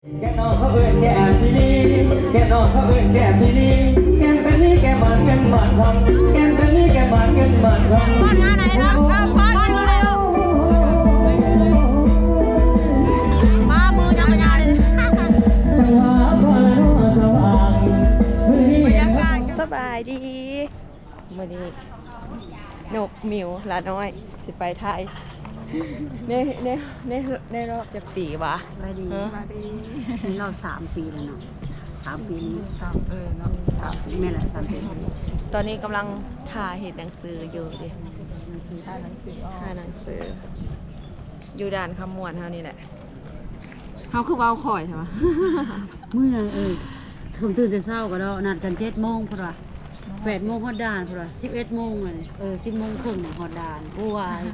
ແກ່ນ້ອງເຂົາເອີ້ນແກ່ອີ່ຫຼີ ແກ່ນ້ອງເຂົາເອີ້ນແກ່ອີ່ຫຼີ ແກ່ນເປັນນີ້ແກ່ໝານເງິນໝານຄຳ ແກ່ນເປັນນີ້ແກ່ໝານເງິນໝານຄຳ ຟ້ອນງານໃນເນາະ ເອີ ຟ້ອນເລີຍເນາະ ມາມືຍັງບໍ່ຍາວເລີຍ ບັນຍາກາດ ສະບາຍດີ ມື້ນີ້ນົກມິວລານ້ອຍຊິໄປໄທ ໃນ ໃນ ໃນ ໃນລອບຈັກປີວະ? ສະບາຍດີ ເອີ ສະບາຍດີ ໃນລອບສາມປີແລ້ວເນາະ ສາມປີນີ້ ສາມ ເອີເນາະ ສາມປີ ແມ່ນແຫຼະ ສາມປີ ຕອນນີ້ກຳລັງຖ້າເຮັດໜັງສືຢູ່ເດ້ ໜັງສື ຖ້າໜັງສືອອກ ຖ້າໜັງສື ຢູ່ດ່ານຄຳມ່ວນເຮົານີ້ແຫຼະ ເຮົາຄືເວົ້າຄ່ອຍແທ້ວະ ເມື່ອຍ ເອີ ຕື່ນແຕ່ເຊົ້າກໍດອກ ນັດກັນເຈັດໂມງພຸ້ນວ່າ ແປດໂມງຮອດດ່ານພຸ້ນວ່າ ສິບເອັດໂມງ ເອີ ສິບໂມງເຄິ່ງນີ້ຮອດດ່ານ ໂອ້ຍ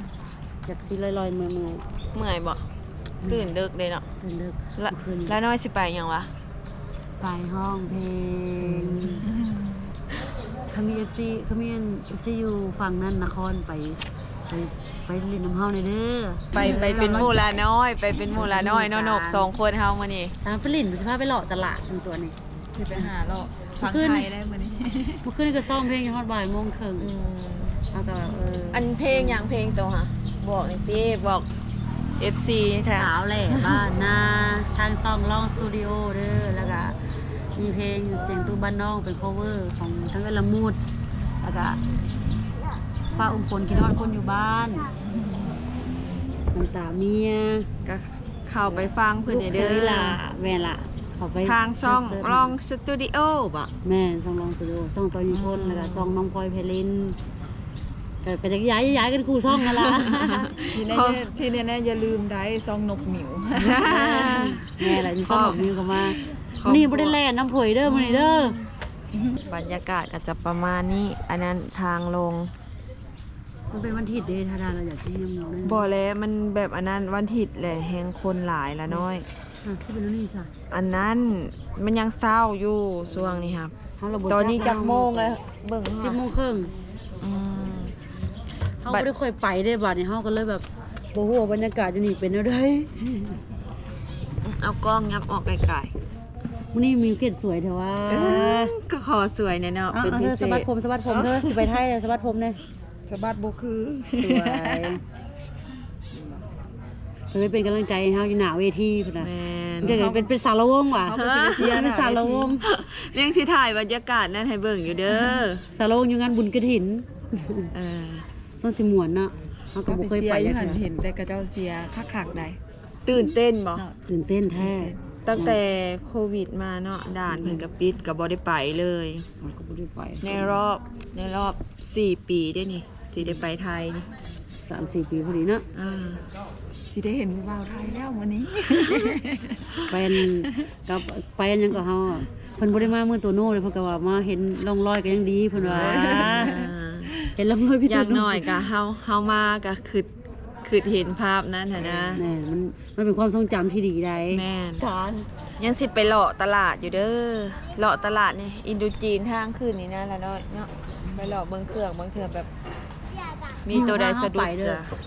ຢາກຊິລອຍໆເມື່ອຍໆ ເມື່ອຍບໍ່? ອືມ ຕື່ນເດິກເດ້ເນາະ ຕື່ນເດິກ ລະ ລານ້ອຍຊິໄປຫຍັງວະ? ໄປຮ້ອງເພງ ອືມ ຄັນມີເອັຟຊີ ຄັນມີອັນ ເອັຟຊີຢູ່ຝັ່ງນັ້ນນະຄອນ ໄປ ໄປ ໄປຫຼິ້ນນຳເຮົາແດ່ເດີ ໄປ ໄປເປັນໝູ່ລານ້ອຍ ໄປເປັນໝູ່ລານ້ອຍເນາະ ນົກສອງຄົນເຮົາມື້ນີ້ ອ່າ ໄປຫຼິ້ນ ຊິພາໄປເລາະຕະຫຼາດສ່ວນຕົວນີ້ ຊິໄປຫາເລາະຟັງໄທໄດ້ມື້ນີ້ ມື້ຄືນນີ້ກໍຊ້ອມເພງຢູ່ຮອດບ່າຍໂມງເຄິ່ງ ອືມ ເຮົາກໍແບບ ເອີ ອັນເພງຫຍັງ ເພງໂຕຫະ ບອກໜ່ອຍຕິ ບອກເອັຟຊີແທ້ ສາວແຫຼ້ບ້ານນາ ທາງຊ່ອງລອງສະຕູດິໂອເດີ ແລ້ວກໍມີເພງສຽງຕູ້ບ້ານນ້ອງ ເປັນຄອເວີຂອງທາງເອື້ອຍລະມຸດ ແລ້ວກໍຟ້າອົມຝົນ ຄິດຮອດຄົນຢູ່ບ້ານ ນ້ຳຕາເມຍ ກໍ ເຂົ້າໄປຟັງເພິ່ນແດ່ເດີ ແມ່ນລະ ເຂົ້າໄປທາງຊ່ອງລອງສະຕູດິໂອບໍ? ແມ່ນ ຊ່ອງລອງສະຕູດິໂອ ຊ່ອງຕອນມີພົນ ອືມ ແລ້ວກໍຊ່ອງນ້ອງພອຍໄພລິນ ກໍ ກໍຢາກຍ້າຍ ຍ້າຍກັນຄູ່ຊ່ອງຫັ້ນລະ ທີ່ແນ່ໆ ທີ່ແນ່ໆຢ່າລືມໄດ້ຊ່ອງນົກມິວ ແມ່ນລະ ມີຊ່ອງນົກມິວກໍມາ ມື້ນີ້ບໍ່ໄດ້ແລ່ນນຳເຜີຍເດີ ມື້ນີ້ເດີ ອືມ ບັນຍາກາດກໍຈະປະມານນີ້ ອັນນັ້ນທາງລົງ ມັນເປັນວັນທິດເດ້ ຖ້າດາລາວຢາກກິນຍຳນະ ບໍ່ແລະ ມັນແບບອັນນັ້ນ ວັນທິດແຫຼະ ແຮງຄົນຫຼາຍລະນ້ອຍ ອາ ຄືເປັນແນວນີ້ຊະ ອັນນັ້ນ ມັນຍັງເຊົ້າຢູ່ຊ່ວງນີ້ຫະ ຕອນນີ້ຈັກໂມງແລ້ວ ເບິ່ງ ສິບໂມງເຄິ່ງ ອືມ ເຮົາບໍ່ໄດ້ຄ່ອຍໄປເດ້ ບາດນີ້ເຮົາກໍເລີຍແບບ ບໍ່ຮູ້ວ່າບັນຍາກາດຢູ່ນີ້ເປັນແນວໃດ ເອົາກ້ອງຫຍັບອອກໄກໆ ມື້ນີ້ມີເຂດສວຍແທ້ວ່າ ເອີ ກໍຂໍສວຍແດ່ເນາະ ເປັນພິເສດ ສະບັດຜົມ ສະບັດຜົມເດີ ຊິໄປໄທແລ້ວ ສະບັດຜົມແດ່ ສະບັດບໍ່ຄື ສວຍ ເພິ່ນໄປເປັນກຳລັງໃຈໃຫ້ເຮົາຢູ່ໜ້າເວທີພຸ້ນນະ ແມ່ນ ເປັນ ເປັນ ເປັນສາລະວົງຫວາ ເຮົາກໍຊິໄປເຊຍ ເປັນສາລະວົງ ຍັງຊິຖ່າຍບັນຍາກາດນັ້ນໃຫ້ເບິ່ງຢູ່ເດີ ສາລະວົງຢູ່ງານບຸນກະຖິນ ເອີ ຊ່ວງຊິມ່ວນເນາະ ເຮົາກໍບໍ່ເຄີຍໄປຈັກເທື່ອ ເຫັນແຕ່ເຂົາເຈົ້າເຊຍຄັກໆໃດ ຕື່ນເຕັ້ນບໍ່? ເນາະ ຕື່ນເຕັ້ນແທ້ ຕື່ນເຕັ້ນ ຕັ້ງແຕ່ໂຄວິດມາເນາະ ດ່ານເພິ່ນກໍປິດ ກໍບໍ່ໄດ້ໄປເລີຍ ເຮົາກໍບໍ່ໄດ້ໄປ ໃນລອບ ໃນລອບສີ່ປີເດ້ນີ້ ທີ່ໄດ້ໄປໄທນີ້ ສາມສີ່ປີພໍດີເນາະ ເອີ ຊິໄດ້ເຫັນຜູ້ບ່າວໄທແລ້ວມື້ນີ້ ໄປອັນ ກັບ ໄປອັນຫຍັງກໍເຮົາ ເພິ່ນບໍ່ໄດ້ມາເມືອງໂຕໂນເດ້ ເພິ່ນກໍວ່າມາເຫັນຮ່ອງລອຍກໍຍັງດີ ເພິ່ນວ່າ ເອີ ເຫັນຮ່ອງລອຍພີ່ ຢ່າງໜ້ອຍກໍເຮົາ ເຮົາມາກໍຄິດ ຄິດເຫັນພາບນັ້ນຫັ້ນນະ ແມ່ນ ມັນ ມັນເປັນຄວາມຊົງຈຳທີ່ດີໃດ໋ ແມ່ນ ຍັງຊິໄປເລາະຕະຫຼາດຢູ່ເດີ ເລາະຕະຫຼາດນີ້ ອິນໂດຈີນທາງຂຶ້ນນີ້ນະ ລະນ້ອຍເນາະ ໄປເລາະເບິ່ງເຄື່ອງ ບາງເທື່ອແບບ ມີໂຕໃດສະດຸດ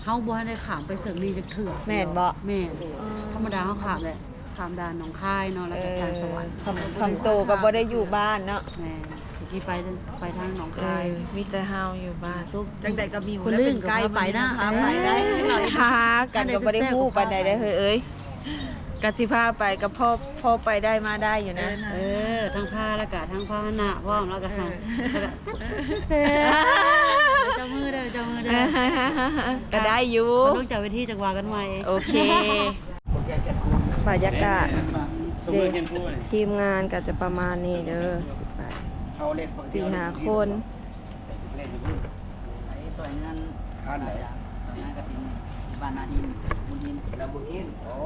ເຮົາບໍ່ທັນໄດ້ຂ້າມໄປເຊິ່ງນີ້ຈັກເທື່ອ ແມ່ນບໍ່? ແມ່ນ ເອີ ທຳມະດາເຮົາຂ້າມແຫຼະ ຂ້າມດ່ານໜອງຄາຍເນາະ ແລ້ວກໍ ເອີ ທ່າສະຫວັນ ຄຳ ຄຳໂຕກໍບໍ່ໄດ້ຢູ່ບ້ານເນາະ ແມ່ນ ຕະກີ້ໄປ ໄປທາງໜອງຄາຍ ເອີ ມີແຕ່ເຮົາຢູ່ບ້ານ ຈັ່ງໃດກໍມີ ຄົນອື່ນກໍພາໄປນະ ພາໄປໄດ້ ຫາກັນກໍບໍ່ໄດ້ຮູ້ປານໃດເດີເຮີ້ຍເອີຍ ກໍຊິພາໄປກໍພໍ ພໍໄປໄດ້ມາໄດ້ຢູ່ນະ ເອີ ທັງພາ ແລ້ວກໍທັງພາຫະນະພ້ອມ ແລ້ວກໍ ເອີ ແລ້ວກໍ ເຈົ້າມືເດີ ເຈົ້າມືເດີ ກໍໄດ້ຢູ່ ເບິ່ງຈາກເວທີຈັ່ງວ່າກັນໃໝ່ ໂອເຄ ບັນຍາກາດເດ້ ທີມງານກໍຈະປະມານນີ້ເດີ ສິບຫ້າຄົນ ອັນນີ້ຊ່ວຍງານ ງານກະຖິນທີ່ບ້ານນາຫີນ ບຸນຫີນ ນາບຸນຫີນ ອໍ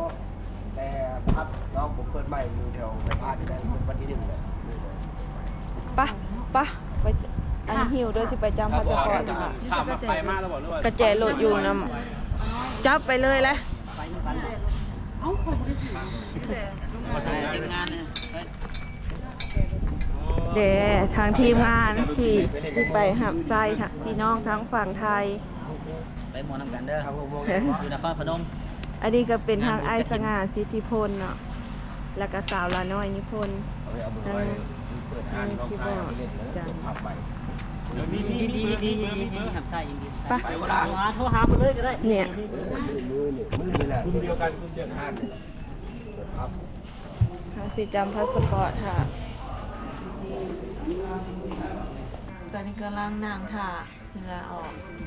ແຕ່ພັດເນາະ ບໍ່ເປີດໃໝ່ຢູ່ແຖວໄຟຟ້ານີ້ແຫຼະ ເປີດວັນທີໜຶ່ງແຫຼະ ປະ ປະ ໄປ ອັນຫິວເດີ ຊິໄປຈຳພາສະປອດ ຂ້າມໄປມາແລ້ວບໍ່ ຫຼືວ່າ ກະແຈລົດຢູ່ນຳ ຈັບໄປເລີຍແຫຼະ ເອົ້າ ຂ້ອຍບໍ່ໄດ້ຖື ທີມງານ ເດ້ ທາງທີມງານທີ່ ທີ່ໄປຮັບໃຊ້ພີ່ນ້ອງທາງຝັ່ງໄທ ໄປມ່ວນນຳກັນເດີ ຢູ່ນະຄອນພະນົມ ອັນນີ້ກໍເປັນທາງອ້າຍສະຫງ່າ ສິດທິພົນເນາະ ແລ້ວກໍສາວຫຼ້ານ້ອຍນິພົນ ເອົາໄວ້ ເອົາເບີໄວ້ ເປີດຮ້ານ ນ້ອງຊາຍເອົາໄປເຫຼັ້ນ ເປີດຜັບໄວ້ ມີ ມີ ມີ ມີ ມີ ມີ ມີຮັບໃຊ້ ຍິນດີຮັບໃຊ້ ໄປ ໂທຫາ ໂທຫາເພິ່ນເລີຍກໍໄດ້ ເອີ ມື້ນີ້ ມື້ນີ້ແຫຼະ ກຸ່ມດຽວກັນ ກຸ່ມດຽວກັນ ເປີດຮ້ານນີ້ແຫຼະ ເປີດຜັບ ເຮົາຊິຈຳພາສປອດຖ້າ ຕອນນີ້ກຳລັງນັ່ງຖ້າ ເຮືອອອກ ເ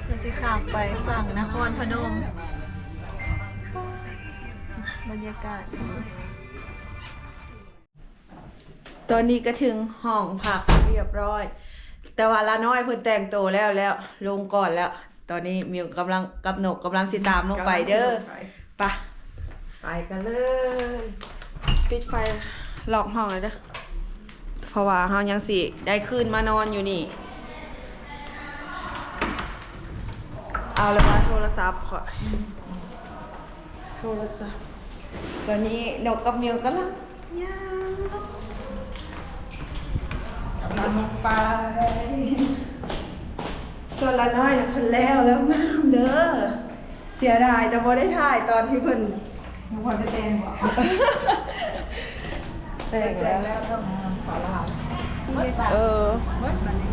ພິ່ນຊິຂ້າມໄປຝັ່ງນະຄອນພະນົມ ບັນຍາກາດດີ. ຕອນນີ້ກໍເຖິງຫ້ອງພັກຮຽບຮ້ອຍ ແຕ່ວ່າຫຼ້ານ້ອຍເພິ່ນແຕ່ງໂຕແລ້ວ ແລ້ວລົງກ່ອນແລ້ວ ຕອນນີ້ມິວກຳລັງ ກັບນົກກຳລັງຊິຕາມລົງໄປເດີ ກຳລັງຊິລົງໄປ ໄປ ໄປກັນເລີຍ ປິດໄຟ ລັອກຫ້ອງແລ້ວເດີ ເພາະວ່າເຮົາຍັງຊິໄດ້ຄືນມານອນຢູ່ນີ້ ເອົາລະວ່າໂທລະສັບຂ້ອຍ ໂທລະສັບ ຕອນນີ້ນົກກັບມິວກຳລັງຍ່າງ ກຳລັງໄປ ສ່ວນຫຼ້ານ້ອຍນະ ເພິ່ນແລ້ວແລ້ວ ງາມເດີ ເສຍດາຍແຕ່ບໍ່ໄດ້ຖ່າຍຕອນທີ່ເພິ່ນ ຍັງບໍ່ໄດ້ແຕ່ງບໍ່? ແຕ່ງແລ້ວ ແຕ່ງແລ້ວເນາະ ອ່າ ຂາວລາວ ເອີ ເບິດບັດນີ້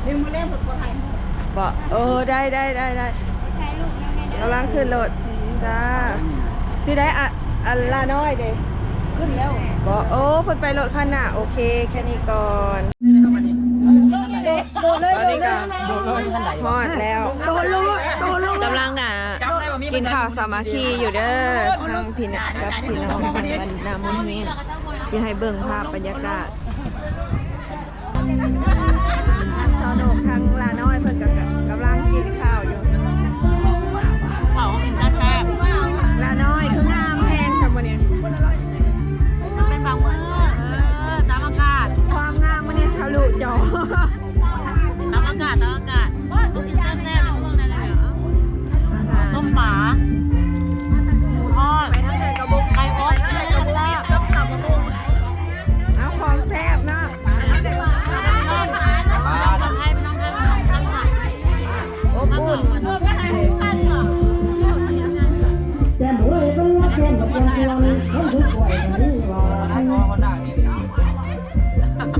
ນີ້ມື້ແລງເພິ່ນບໍ່ຖ່າຍຮູບບໍ່? ເອີ ໄດ້ ໄດ້ ໄດ້ ໄດ້ ຖ່າຍຮູບນຳແດ່ເດີ ກຳລັງຂຶ້ນລົດ ຈ້າ ຊິໄດ້ ອະ ອັນລານ້ອຍເດ້ ຂຶ້ນແລ້ວບໍ່? ໂອ້ ເພິ່ນໄປລົດຄັນໜ້າ ໂອເຄ ແຄ່ນີ້ກ່ອນ. ຕອນນີ້ກໍຮອດແລ້ວ ກຳລັງ ອ່າ ກິນເຂົ້າສາມັກຄີຢູ່ເດີ ທັງພີ່ນ້ອງກັບພີ່ນ້ອງ ທັງບັນດາໝູ່ເມຍ ຊິໃຫ້ເບິ່ງພາບບັນຍາກາດ ທັງຊາວໂດກ ທັງຫຼ້ານ້ອຍ ເພິ່ນກໍກຳລັງກິນເຂົ້າຢູ່ ເຂົ້າກິນແຊບໆ ຫຼ້ານ້ອຍຄືງາມແຮງແທ້ມື້ນີ້ ມັນເປັນບາງມື້ ເອີ ຕາມອາກາດ ຄວາມງາມມື້ນີ້ທະລຸຈໍ ຕາມອາກາດ ຕາມອາກາດ ກິນແຊບໆ ເບິ່ງໄດ້ແລ້ວ ອາຫານ ຕົ້ມປາ ໝູທອດ ໄກ່ອົບ ໄປທາງໃດກໍບໍ່ມີ ແຊບໆ ຕຳບັກຫຸ່ງ ເອົາຂອງແຊບເນາະ ອົບອຸ່ນ ແຈ່ມເອີຍ ເປັນລັກແກ່ນກັບແກ່ນດວງ ຄົນຖືກຫວຍກໍມີວ່າ ໄ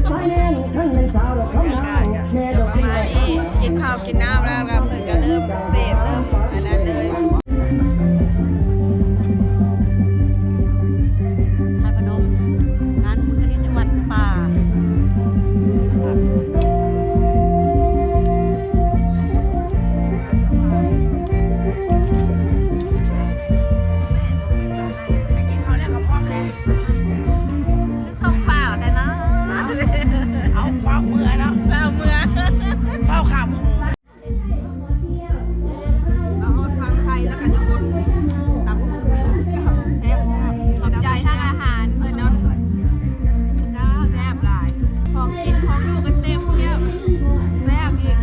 ປແມ່ນ ຄັນແມ່ນສາວດອກຄຳນາງ ແມ່ດອກ ປະມານນີ້ ກິນເຂົ້າກິນນ້ຳແລ້ວ ແລ້ວເພິ່ນກໍເລີ່ມເສບ ເລີ່ມອັນນັ້ນເລີຍ. ທາດພະນົມ ງານບຸນກະຖິນຢູ່ວັດປ່າ ໄປກິນເຂົ້າແລ້ວກໍພ້ອມແລ້ວ ຄືສົ່ງຟ້າວແທ້ເນາະ ເອົາຟ້າວເມືອເນາະ ຟ້າວເມືອ ຟ້າວຂ້າມ ມາຮອດຝັ່ງໄທແລ້ວກໍຍັງບໍ່ລືມ ຕຳບັກຫຸ່ງຄືເກົ່າ ແຊບໆ ຂອບໃຈທາງອາຫານເພິ່ນເນາະ ແຊບຫຼາຍ ຂອງກິນຂອງຢູ່ກໍເຕັມພຽບ ແຊບອີກ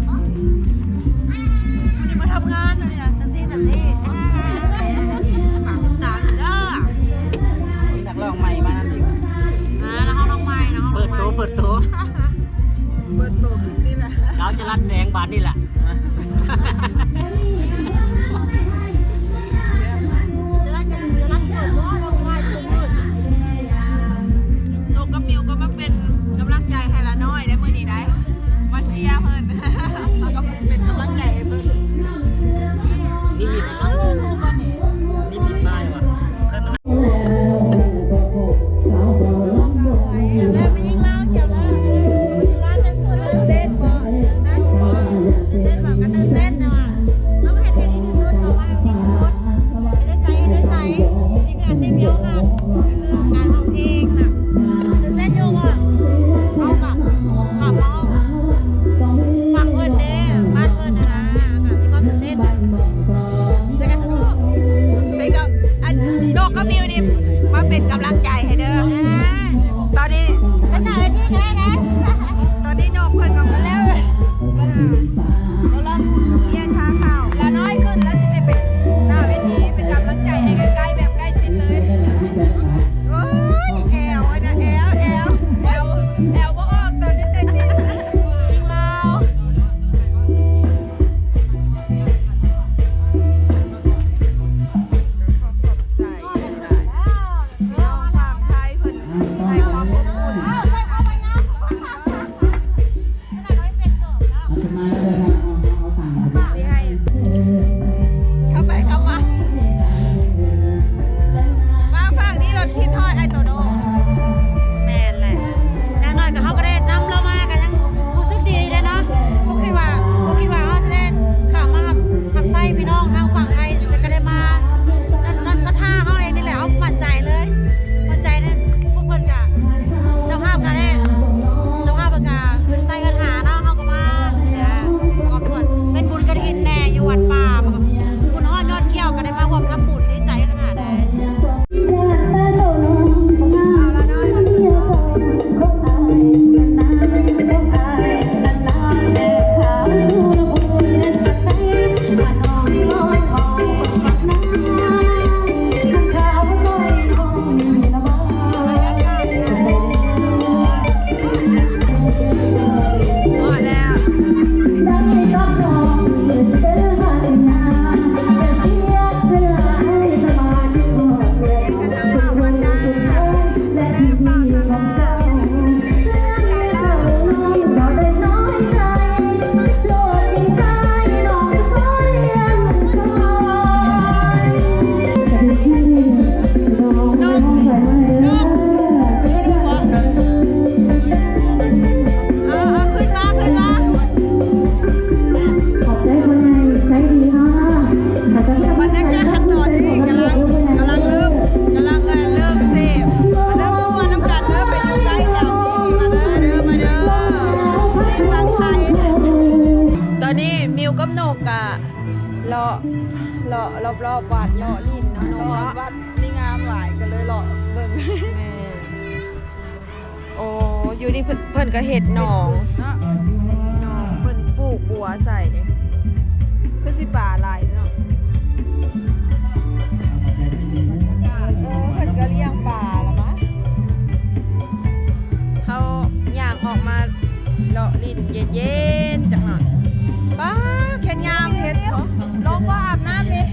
ມື້ນີ້ມາທຳງານ ມື້ນີ້ນະ ເຕັມທີ່ເຕັມທີ່ ຝາກຕິດຕາມເດີ ມີນັກຮ້ອງໃໝ່ມານຳອີກ ອ່າ ນັກຮ້ອງໃໝ່ ນັກຮ້ອງໃໝ່ ເປີດໂຕ ເປີດໂຕ ເປີດໂຕ ລາວຈະລັດແສງບາດນີ້ແຫຼະ ໂດກກັບມິວກໍມາເປັນກຳລັງໃຈໃຫ້ຫຼ້ານ້ອຍໃນມື້ນີ້ໄດ໋ ມາເຊຍເພິ່ນ ເຮົາກໍເປັນກຳລັງໃຈໃຫ້ເພິ່ນ ນິມິດ ນິມິດມາຫວະ ເຄີຍມາ ແລ້ວໄປຍິງລາວ ກ່ຽວລາວ ລາວເຕັມສຸດເລີຍ ເຕັ້ນບໍ່ ເຕັ້ນບໍ່ ກໍຕື່ນເຕັ້ນແຕ່ວ່າ ຕ້ອງເຮັດໃຫ້ດີທີ່ສຸດ ເອົາໄວ້ໃຫ້ດີທີ່ສຸດ ເຮັດດ້ວຍໃຈ ເຮັດດ້ວຍໃຈ ນີ້ຄືອາຊີບດຽວເຮົາ ກໍຄືການຮ້ອງເພງນະ ຕື່ນເຕັ້ນຢູ່ວ່າ ເຮົາກໍ ເຮົາກໍ ຝາກເພິ່ນເດ້ ບ້ານເພິ່ນນະ ກໍມີຄວາມຕື່ນເຕັ້ນ ແຕ່ກໍສູ້ໆ ເປັນກຳ ອັນ ໂດກກັບມິວນີ້ມາເປັນກຳລັງໃຈໃຫ້ເດີ ຕອນນີ້ ເປັນໜ້າເວທີກໍໄດ້ນະ ຕອນນີ້ໂດກເພິ່ນກໍມາແລ້ວ ກຳລັງຮຽນພາເຂົ້າ ຫຼ້ານ້ອຍຂຶ້ນແລ້ວ ຊິໄດ້ເປັນໜ້າເວທີ ເປັນກຳລັງໃຈ ລອບວັດເລາະຫຼິ້ນເນາະ ສະອອນວັດນີ້ງາມຫຼາຍ ກໍເລີຍເລາະເບິ່ງ. ແມ່ນ. ໂອ້ ຢູ່ນີ້ເພິ່ນ ເພິ່ນກໍເຮັດໜອງ ເນາະ ໜອງ ເພິ່ນປູກບົວໃສ່ເດ້ ຄືຊິປາຫຼາຍເນາະ. ເອີ ເພິ່ນກໍລ້ຽງປາລະມະ. ເຮົາຍ່າງອອກມາເລາະຫຼິ້ນເຢັນໆ ຈັກໜ້ອຍ. ປ້າ ແຄນຍາມເຮັດເນາະ ລົງບໍ່ອາບນ້ຳນີ້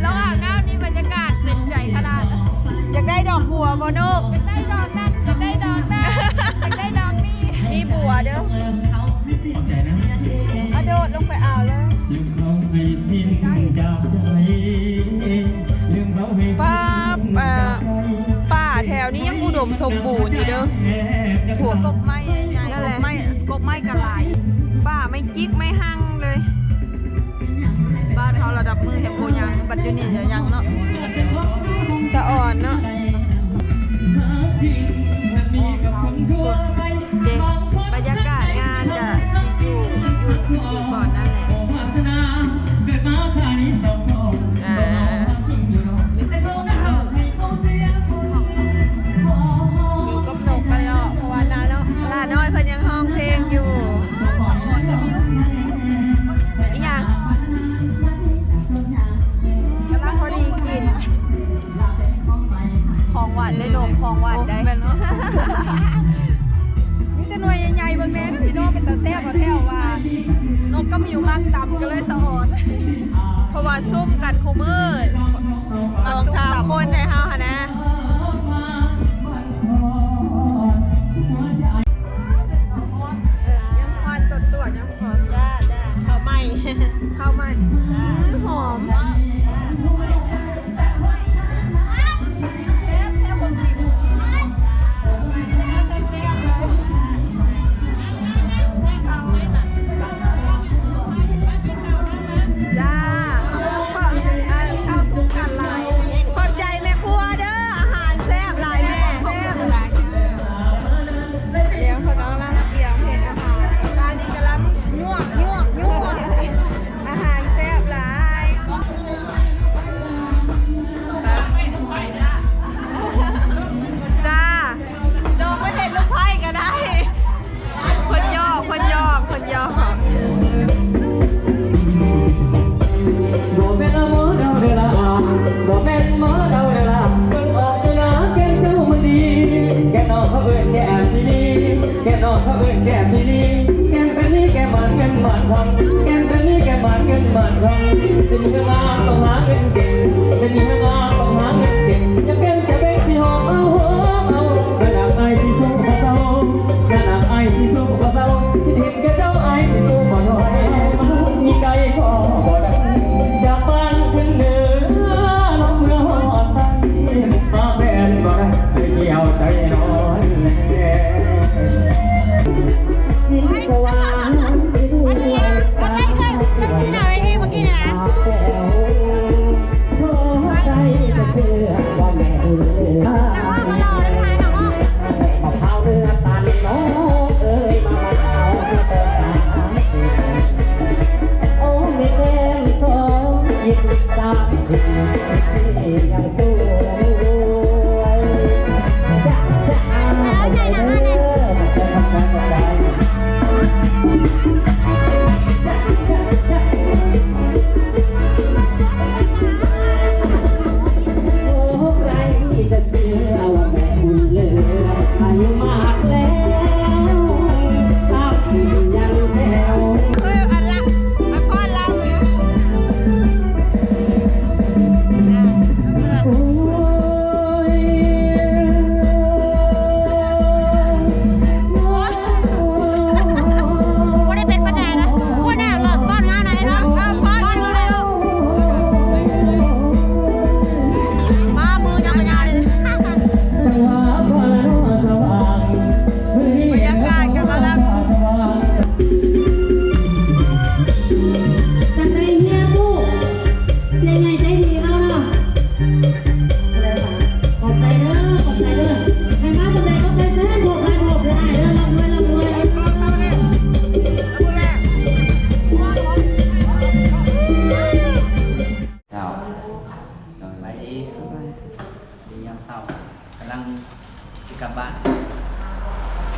ລົງອາບນ້ຳນີ້ບັນຍາກາດເປັນໃຈຂະໜາດ. ຢາກໄດ້ດອກບົວບໍ່ລູກ? ຢາກໄດ້ດອກນັ້ນ ຢາກໄດ້ດອກນັ້ນ ຢາກໄດ້ດອກນີ້. ມີບົວເດີ ອາໂດດລົງໄປເອົາເລີຍ. ປ້າ ເອີ ປ່າແຖວນີ້ຍັງອຸດົມສົມບູນຢູ່ເດີ. ກະກົກໄມ້ໃຫຍ່ ກົກໄມ້ ກົກໄມ້ກະຫຼາຍ ປ່າໄມ້ຈິກໄມ້ຮັ່ງເລີຍ. ບ້ານເຮົາລະດັບມືແຮງບໍ່ຍັງ ບັດຢູ່ນີ້ຍັງເນາະ ສະອອນເນາະ. ເດ້ ບັນຍາກາດງານກະຊິຢູ່ ຢູ່ ຢູ່ບ່ອນນັ້ນແຫຼະ. ອ່າ ຢູ່ກັບນົກກັນເນາະ ເພາະວ່າຫຼານ້ອຍ ຫຼານ້ອຍເພິ່ນຍັງຮ້ອງເພງຢູ່. ອີຫຍັງ? ກຳລັງພໍດີກິນ ຂອງຫວານໄດ້ ນົກ ຂອງຫວານໄດ້. ໂອ້ ແມ່ນເນາະ ມີແຕ່ໜ່ວຍໃຫຍ່ໆ ເບິ່ງແດ່ພີ່ນ້ອງ ເປັນຕາແຊບແທ້ວ່າ. ນົກກັບໝິວມັກຕຳ ກໍເລີຍສະອອນ ເພາະວ່າຊຸມກັນຄູ່ມື້ ສອງສາມຄົນໃດເຮົາຫັ້ນນະ. ເອີ ຍັງຄວັນຕົວໆ ຍັງຄວັນ. ຈ້າ ຈ້າ ເຂົ້າໃໝ່ ເຂົ້າໃໝ່. ອືມ ຫອມ. ແຊບ ແຊບ ຂອງກິນ ຂອງກິນ ແຊບ ແຊບ ແຊບເລີຍ. ຈ້າ ຂອບ ອັນ ເຂົ້າສູ່ກັນຫຼາຍ. ຂອບໃຈແມ່ຄົວເດີ ອາຫານແຊບຫຼາຍແມ່. ແຊບຫຼາຍ. ດຽວເພິ່ນກຳລັງກຽມເຮັດອາຫານ ຕອນນີ້ກຳລັງຍວກ ຍວກ ຍວກ. ອາຫານແຊບຫຼາຍ. ຈ້າ ລົງມາເຮັດລູກໄຟກໍໄດ້. ເພິ່ນຢອກ ເພິ່ນຢອກ ເພິ່ນຢອກ. ບໍ່ແມ່ນໝໍເດົາເດີລະອາ ບໍ່ແມ່ນໝໍເດົາເດີລະ ເບິ່ງອອກຢູ່ນາແກ່ນເຈົ້າມື້ນີ້ ແກ່ນອກເຂົາເອີ້ນແກ່ອາຊີລີ ແກ່ນອກເຂົາເອີ້ນແກ່ອາຊີລີ ແກ່ນຕານີແກ່ໝານເງິນໝານຄຳ ແກ່ນຕານີແກ່ໝານເງິນໝານຄຳ. ສະໜີເຮືອງາມຕ້ອງຫາເງິນເກັ່ງ ສະໜີເຮືອງາມຕ້ອງຫາເງິນເກັ່ງ ຈະເປັນຈະເປັນຊິຫອມເອົາ ຫອມເອົາ ໜ້າໜາກອາຍຊິສູ້ບໍ່ເຊົາ ໜ້າໜາກອາຍຊິສູ້ບໍ່ເຊົາ ຊິເຫັນ ແກ່ເຈົ້າອ້າຍຊິສູ້ບໍ່ຖອຍ ມະນຸດມີໄກກໍບໍ່ໄດ້ ຈາກບ້ານຂຶ້ນເໜືອ ລອງເມືອຮອດໄທ ຫາແຟນບໍ່ໄດ້ ໄປທ່ຽວໃຈນອນແລງ ເມື່ອກີ້ເຄີຍ ເມື່ອກີ້ໜ້າເວທີເມື່ອກີ້ນີ້ນະ. ກຳລັງຊິກັບບ້ານ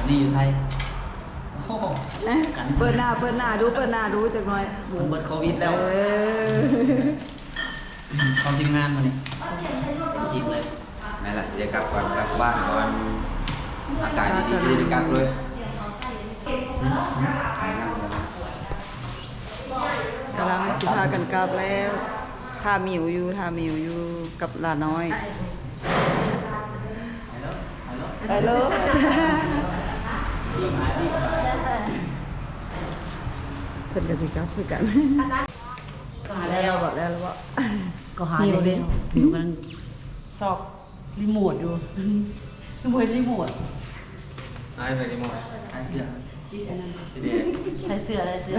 ນີ້ຢູ່ໄທ. ໂອ້ໂຫ ເປີດໜ້າ ເປີດໜ້າດູ ເປີດໜ້າດູຈັກໜ້ອຍ. ມັນເບິດໂຄວິດແລ້ວ. ເອີ ຂອງທີມງານມື້ນີ້ ອີກເລີຍ. ນັ້ນລະ ຊິໄດ້ກັບກ່ອນ ກັບບ້ານກ່ອນ. ອາກາດດີໆ ຊິໄດ້ກັບເລີຍ. ກຳລັງຊິພາກັນກັບແລ້ວ. ຖ້າມິວຢູ່ ຖ້າມິວຢູ່ກັບຫຼານ້ອຍ. ໄປໂລດ ເພິ່ນກໍຊິກັບຄືກັນ. ມາແລ້ວ ຮອດແລ້ວບໍ່? ກໍຫາແລ້ວ ມິວກຳລັງຊອກ ຣີໂມດຢູ່ ບໍ່ເຫັນຣີໂມດ. ອ້າຍໄປຣີໂມດ ອ້າຍເຊື່ອ ໃສ່ເສື້ອ ໃສ່ເສື້ອ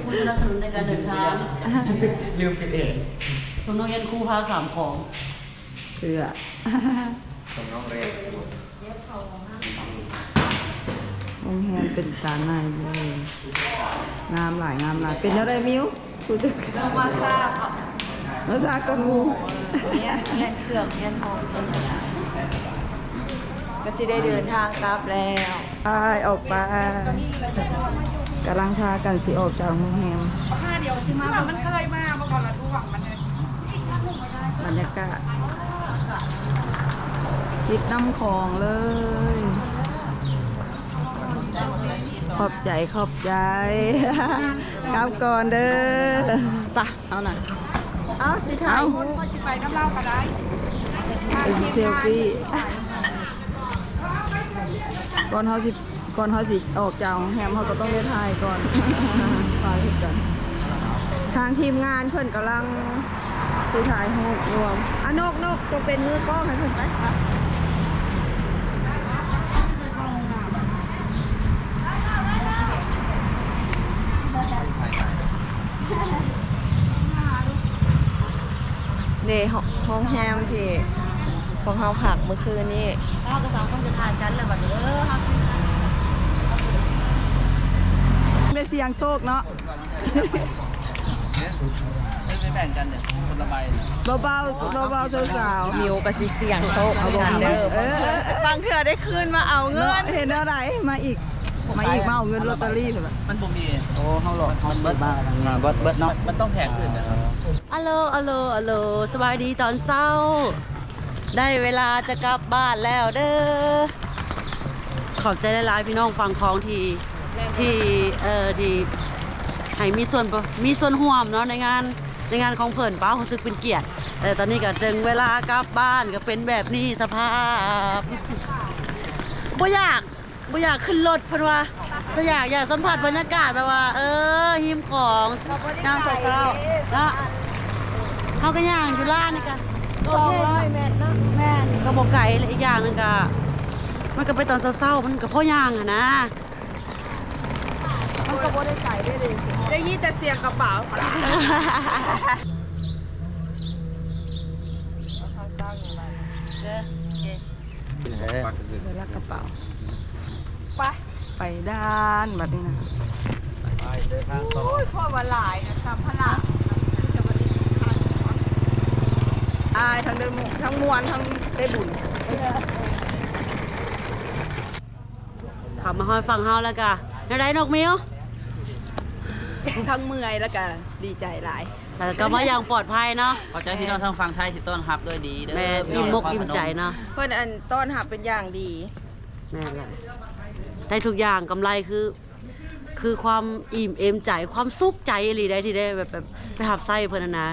ຜູ້ສະໜັບສະໜູນໃນການເດີນທາງ ລືມປິດເອງ. ສົມນ້ອງຮຽນຄູພາຂ້າມຂອງ ເຊື່ອ ສົມນ້ອງເຣນ. ໂຮງແຮມເປັນຕາໃນເລີຍ ງາມຫຼາຍ ງາມຫຼາຍ. ເປັນແນວໃດມິວ? ຮູ້ຈັກ ເຮົາມາຊ້າເນາະ ມາຊ້າກ່ອນໝູ່. ຮຽນ ຮຽນເຄື່ອງ ຮຽນຫ້ອງ ຮຽນຫຍັງ ກໍຊິໄດ້ເດີນທາງກັບແລ້ວ. ໄປ ອອກໄປ ກຳລັງພາກັນຊິອອກຈາກໂຮງແຮມ. ບັນຍາກາດຕິດນ້ຳຂອງເລີຍ. ຂອບໃຈ ຂອບໃຈ ກັບກ່ອນເດີ. ປະ ເຮົານະ ເອົາ ຊິຖ່າຍຮູບ ຂ້ອຍຊິໄປນຳລາວກໍໄດ້ ເປັນເຊລຟີ. ກ່ອນເຮົາຊິ ກ່ອນເຮົາຊິອອກຈາກໂຮງແຮມ ເຮົາກໍຕ້ອງໄດ້ຖ່າຍກ່ອນ ຖ່າຍເຮັດກັນ. ທາງທີມງານເພິ່ນກຳລັງຊິຖ່າຍຮູບລວມ. ອາ ນົກ ນົກ ໂຕເປັນມືກ້ອງໃຫ້ເພິ່ນໄປ. ເດ ໂຮງແຮມທີ່ພວກເຮົາພັກມື້ຄືນນີ້. ເຮົາກໍສອງຄົນຈະຖ່າຍກັນແລ້ວບັດນີ້. ເອີ ເຮົາຊິ ໄດ້ສ່ຽງໂຊກເນາະ. ເອີ ໄປແບ່ງກັນເດີ ຄົນລະໃບ. ເບົາໆ ເບົາໆ ສາວໆ. ມິວກໍຊິສ່ຽງໂຊກເອົາກັນເດີ. ເອີ ບາງເທື່ອໄດ້ຄືນມາເອົາເງິນ. ເນາະ ເຫັນແນວໃດ ມາອີກ ມາອີກ ມາເອົາເງິນລອດເຕີຣີພຸ້ນລະ. ມັນບໍ່ມີ. ໂອ້ ເຮົາຫຼອກ ມັນເບິດມາ ເບິດ ເບິດເນາະ. ເບິດ ເບິດເນາະ. ມັນ ມັນຕ້ອງແພງຂຶ້ນນະ. ອາໂລ ອາໂລ ອາໂລ ສະບາຍດີຕອນເຊົ້າ. ໄດ້ເວລາຈະກັບບ້ານແລ້ວເດີ. ຂອບໃຈຫຼາຍໆ ພີ່ນ້ອງຝັ່ງຂອງທີ່ ທີ່ ເອີ ທີ່ໃຫ້ມີສ່ວນ ມີສ່ວນຮ່ວມເນາະ ໃນງານ ໃນງານຂອງເພິ່ນ. ປ້າ ຮູ້ສຶກເປັນກຽດ. ແຕ່ຕອນນີ້ກໍເຖິງເວລາກັບບ້ານ ກໍເປັນແບບນີ້ສະພາບ. ບໍ່ຢາກ ບໍ່ຢາກຂຶ້ນລົດເພິ່ນວ່າ ແຕ່ຢາກ ຢາກສຳຜັດບັນຍາກາດແບບວ່າ ເອີ ຮິມຂອງຍາມເຊົ້າໆເນາະ. ເຮົາກໍຍ່າງຢູ່ລານນີ້ກະສອງຮ້ອຍແມັດເນາະ. ແມ່ນ ກໍບໍ່ໄກ ແລະ ອີກຢ່າງໜຶ່ງກະ ມັນກໍໄປຕອນເຊົ້າໆ ມັນກໍພໍຍ່າງຫັ້ນນະ. ມັນກໍບໍ່ໄດ້ໄກເດ້ ໄດ້ຍິນແຕ່ສຽງກະເປົາ. ເອີ ເອີ ໄປລັກກະເປົາ ໄປ ໄປດ່ານບັດນີ້ນະ. ໄປເດີນທາງຕໍ່. ໂອ້ຍ ເພາະວ່າຫຼາຍນະ ສຳພາລະ ອາຍ ທັງໄດ້ມ່ວນ ທັງມ່ວນ ທັງໄດ້ບຸນ. ເຂົ້າມາຮອດຝັ່ງເຮົາແລ້ວກະ ແນວໃດ ນົກມິວ? ທັງເມື່ອຍແລ້ວກະດີໃຈຫຼາຍ. ເອີ ກັບມາຢ່າງປອດໄພເນາະ. ຂອບໃຈພີ່ນ້ອງທາງຝັ່ງໄທທີ່ຕ້ອນຮັບດ້ວຍດີເດີ. ແມ່ນ ອີ່ມອົກອີ່ມໃຈເນາະ. ເພິ່ນອັນຕ້ອນຮັບເປັນຢ່າງດີ. ແມ່ນແຫຼະ ໄດ້ທຸກຢ່າງ ກຳໄລຄື ຄືຄວາມອີ່ມເອມໃຈ ຄວາມສຸກໃຈອີ່ຫຼີໃດ ທີ່ໄດ້ແບບ ແບບໄປຮັບໃຊ້ເພິ່ນຫັ້ນນະ.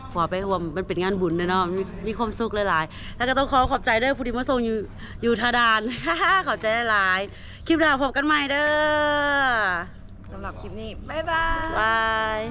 ເພາະວ່າໄປຮ່ວມ ມັນເປັນງານບຸນເດ້ເນາະ ມີ ມີຄວາມສຸກຫຼາຍໆ. ແລ້ວກໍຕ້ອງຂໍຂອບໃຈເດີ ຜູ້ທີ່ມາສົ່ງຢູ່ ຢູ່ທ່າດ່ານ. ຂອບໃຈຫຼາຍໆ. ຄລິບໜ້າພົບກັນໃໝ່ເດີ. ສຳລັບຄລິບນີ້ ບາຍບາຍ ບາຍ.